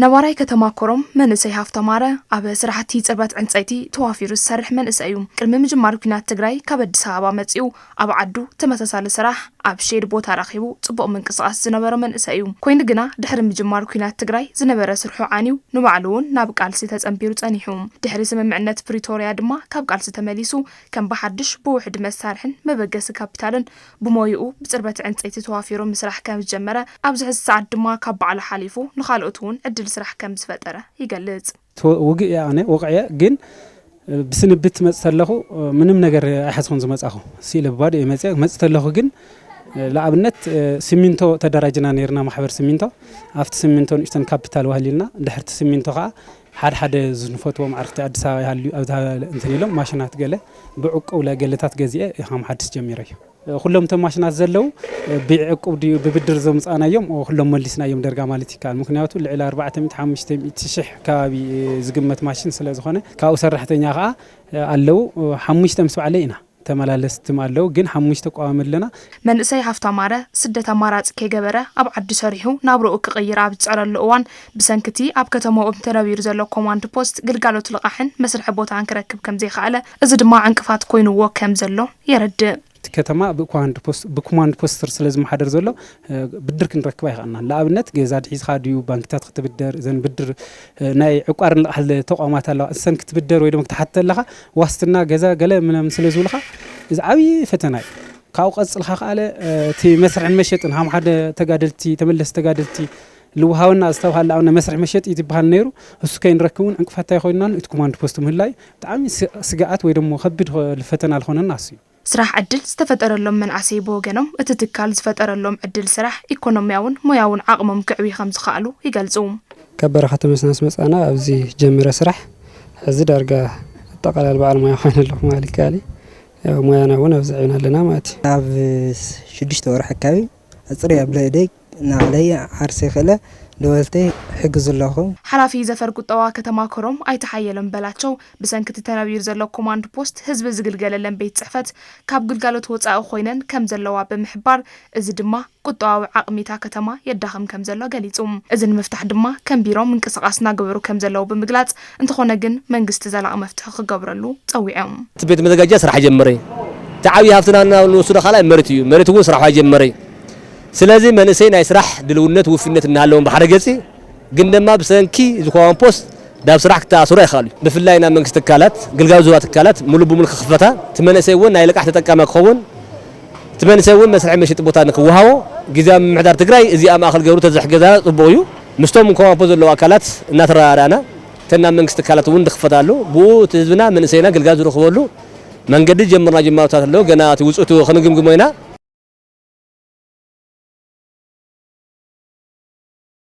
ነባራይ ከተማ ኮረም መንእሰይ ሃፍታ ማረ ኣብ ስራሕቲ ጽርበት ዕንጸይቲ ተዋፊሩ ዝሰርሕ መንእሰይ እዩ። ቅድሚ ምጅማር ኲናት ትግራይ ካብ ኣዲስ ኣበባ መጺኡ ኣብ ዓዱ ተመሳሳሊ ስራሕ ኣብ ሼድ ቦታ ረኺቡ ጽቡቕ ምንቅስቓስ ዝነበሮ መንእሰይ እዩ። ኮይኑ ግና ድሕሪ ምጅማር ኲናት ትግራይ ዝነበረ ስርሑ ዓንዩ ንባዕሉ እውን ናብ ቃልሲ ተጸንቢሩ ጸኒሑ። ድሕሪ ስምምዕነት ፕሪቶርያ ድማ ካብ ቃልሲ ተመሊሱ ከም ብሓድሽ ብውሕዲ መሳርሕን መበገሲ ካፒታልን ብሞይኡ ብጽርበት ዕንጸይቲ ተዋፊሩ ምስራሕ ከም ዝጀመረ ኣብዚ ሕዚ ሰዓት ድማ ካብ ባዕሉ ሓሊፉ ንኻልኦት እውን ዕድል ስራሕ ከም ዝፈጠረ ይገልጽ። ተወ-፣ ውግእ እየ ኣነ፣ ወቕዐ እየ፣ ግን ብስንብት መጽእ ተለኹ ምንም ነገር ኣይሓዝኹን ዝመጻኹ። ስኢለ ብባዶ እየ መጽእ። መጽእ ተለኹ ግን ንኣብነት ሲሚንቶ ተደራጅና ነይርና፣ ማሕበር ሲሚንቶ። ኣብቲ ሲሚንቶ ንእሽተን ካፒታል ዋህሊልና፣ ድሕርቲ ሲሚንቶ ከዓ ሓደ ሓደ ዝንፈትዎም ዓርክቲ ኣዲስ ኣበባ ይሃልዩ፣ ኣብታ እንትን ኢሎም ማሽናት ገለ ብዕቁብ ለገለታት ገዚኤ ከም ሓድስ ጀሚረ እዩ። ኩሎም እቶም ማሽናት ዘለዉ ብዕቁብ ድዩ ብብድር ዘምጻእናዮም፣ ኩሎም መሊስናዮም ደርጋ ማለት ይከኣል። ምክንያቱ ልዕሊ ኣርባዕተ ሚእቲ፣ ሓሙሽተ ሚእቲ ሺሕ ከባቢ ዝግመት ማሽን ስለ ዝኾነ፣ ካብኡ ሰራሕተኛ ከዓ ኣለዉ። ሓሙሽተ ምስ በዓለይ ኢና፣ ተመላለስቲ ኣለዉ፣ ግን ሓሙሽተ ቀዋሚ ኣለና። መንእሰይ ሃፍታ ማረ ስደት ኣማራጺ ከይገበረ ኣብ ዓዲ ሰሪሑ ናብርኡ ክቕይር ኣብ ዝጸረሉ እዋን፣ ብሰንክቲ ኣብ ከተማኡ ተነቢሩ ዘሎ ኮማንድ ፖስት ግልጋሎት ልቓሕን መስርሒ ቦታን ክረክብ ከም ዘይኸኣለ፣ እዚ ድማ ዕንቅፋት ኮይንዎ ከም ዘሎ የረድእ። እቲ ከተማ ብኮማንድ ፖስት፣ ብኮማንድ ፖስተር ስለ ዝመሓደር ዘሎ፣ እ፣ ብድር ክንረክብ ኣይኸኣልናን። ንኣብነት ገዛ ድሒዝኻ ድዩ፣ ባንክታት ክትብደር፣ እዘን ብድር፣ እ፣ ናይ ዕቋርን ልቓሕን ተቋማት ኣለዋ። እሰን ክትብደር ወይ ድማ ክትሓተ ኣለኻ፣ ዋስትና ገዛ ገለ ምናምን ስለ ዝብልኻ፣ እዚ ዓብዪ ፈተና እዩ። ካብኡ ቀጽልካ ከኣለ፣ እ፣ እቲ መስርሕን መሸጥን፣ ሃም ሓደ ተጋደልቲ፣ ተመለስቲ ተጋደልቲ ልውሃወና ዝተባሃለ ኣብ መስርሒ መሸጢ ዝበሃል ነይሩ፣ እሱ ከይንረክብ እውን ዕንቅፋት ኣይኮይናን። እቲ ኮማንድ ፖስት ምህላዩ ብጣዕሚ ስ-፣ ስግኣት ወይ ደሞ ከቢድ ፈተና ዝኾነና እሱ እዩ። ስራሕ ዕድል ዝተፈጠረሎም መናእሰይ ብወገኖም፣ እቲ ትካል ዝፈጠረሎም ዕድል ስራሕ ኢኮኖሚያውን ሞያውን ዓቕሞም ክዕብዩ ከም ዝኸኣሉ ይገልጹ። ካብ በረኻ ተመሊስና ምስ መጻና ኣብዚ ጀሚረ ስራሕ፣ ሕዚ ዳርጋ ኣጠቓላሊ በዓል ሞያ ኮይነ ኣለኹ ማለት ይከኣል እዩ። ያው ሞያና እውን ኣብዚ ዕብና ኣለና ማለት እዩ። ኣብ ሽዱሽተ ወርሒ ኣካባቢ ኣፅሪ ኣብ ለእደይ ናዕለይ ዓርሰይ ክእለ ደወልተይ ሕግዝ ኣለኹ። ሓላፊ ዘፈር ቁጠባ ከተማ ኮረም ኣይተ ሓየሎም በላቸው፣ ብሰንኪ እቲ ተነቢሩ ዘሎ ኮማንድ ፖስት ህዝቢ ዝግልገለለን ቤት ጽሕፈት ካብ ግልጋሎት ወጻኢ ኮይነን ከም ዘለዋ ብምሕባር፣ እዚ ድማ ቁጠባዊ ዓቕሚ እታ ከተማ የዳኽም ከም ዘሎ ገሊጹ። እዚ ንምፍታሕ ድማ ከም ቢሮ ምንቅስቓስ እናገበሩ ከም ዘለዉ ብምግላጽ፣ እንተኾነ ግን መንግስቲ ዘላቒ መፍትሒ ክገብረሉ ጸዊዖም። እቲ ቤት መዘጋጃ ስራሕ ጀመረ። እቲ ዓብዪ ሃፍትና ንወስዶ ካልኣይ መሬት እዩ። መሬት እውን ስራሕ ጀመረ። ስለዚ መንእሰይ ናይ ስራሕ ድልውነት ውፍነት እናሃለዎም ብሓደ ገፂ፣ ግን ድማ ብሰንኪ እዚ ኮማንድ ፖስት ናብ ስራሕ ክተኣስሩ ኣይኸኣሉ። ብፍላይ ናብ መንግስቲ ትካላት፣ ግልጋሎት ዝህባ ትካላት ሙሉ ብሙሉ ክኽፈታ፣ እቲ መንእሰይ እውን ናይ ልቃሕ ተጠቃሚ ክኸውን፣ እቲ መንእሰይ እውን መስርሒ መሸጢ ቦታ ንክወሃቦ፣ ግዝያዊ ምምሕዳር ትግራይ እዚኣ ማእኸል ገብሩ ተዝሕገዛ ፅቡቕ እዩ። ምስቶም ኮማንድ ፖስት ዘለዉ ኣካላት እናተረዳዳእና፣ እተን ናብ መንግስቲ ትካላት እውን ዝኽፈታሉ፣ ብኡ እቲ ህዝብና መንእሰይና ግልጋሎት ዝረኽበሉ መንገዲ ጀምርና ጅማሮታት ኣለዉ። ገና እቲ ውፅእቱ ክንግምግሞ ኢና።